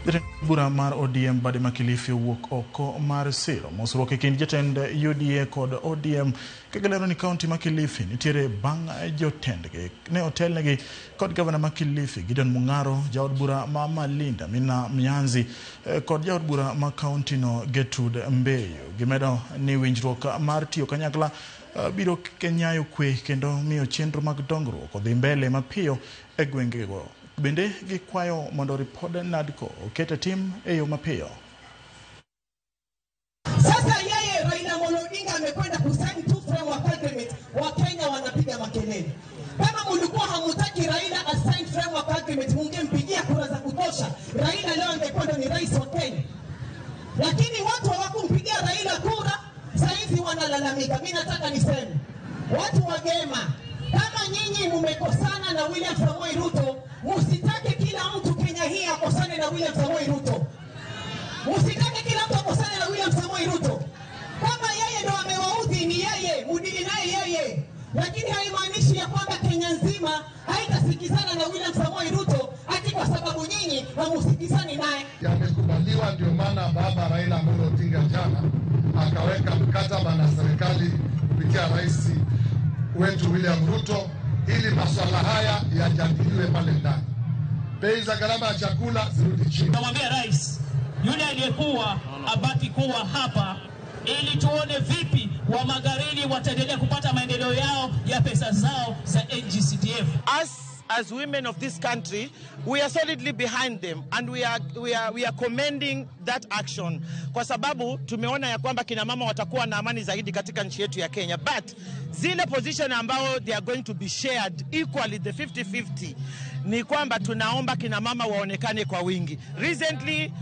Jatend bura mar ODM Bade ma Kilifi owuok oko mar siro mosruok e kind jatend UDA kod ODM kagilero ni kaunti ma Kilifi nitiere bang' jotendgi ne otelnegi kod gavana ma Kilifi Gideon Mung'aro, jaod bura ma Malinda Mina Mianzi kod jaod bura ma kaunti no Gertrude Mbeyu. Gimedo ni winjruok mar tiyo kanyakla biro nyayo kwe kendo miyo chenro mag dongruok odhi mbele mapiyo e gwengego. Bende gikwayo mondo ripod NADCO oket e tim e yo mapiyo. Sasa yeye Raila Amolo Odinga amekwenda kusaini tu framework agreement, Wakenya wanapiga makelele. Kama mulikuwa hamutaki Raila asign framework agreement, mungempigia kura za kutosha, Raila leo angekuwa ndo ni rais wa Kenya. Lakini watu hawakumpigia Raila kura, saizi wanalalamika. Mimi nataka niseme, watu wa Gema, kama nyinyi mumekosana na William Samoei Ruto, musitake kila mtu Kenya hii akosane na William Samoei Ruto. Musitake kila mtu akosane na William Samoei Ruto. Kama yeye ndo amewaudhi ni yeye, mudili naye yeye. Lakini haimaanishi ya kwamba Kenya nzima haitasikizana na William Samoei Ruto ati kwa sababu nyinyi hamusikizani naye. Yamekubaliwa, ndio maana baba Raila Amolo Odinga jana akaweka mkataba na serikali kupitia rais wetu William Ruto ili masuala haya yajadiliwe pale ndani. Bei za gharama ya chakula zirudi chini. Namwambia rais yule aliyekuwa abaki kuwa hapa ili tuone vipi wa Magarini wataendelea kupata maendeleo yao ya pesa zao za NGCDF. Us as women of this country, we are solidly behind them and we are commending that action, kwa sababu tumeona ya kwamba kina mama watakuwa na amani zaidi katika nchi yetu ya Kenya, but zile position ambao they are going to be shared equally, the 50-50, ni kwamba tunaomba kina mama waonekane kwa wingi. Recently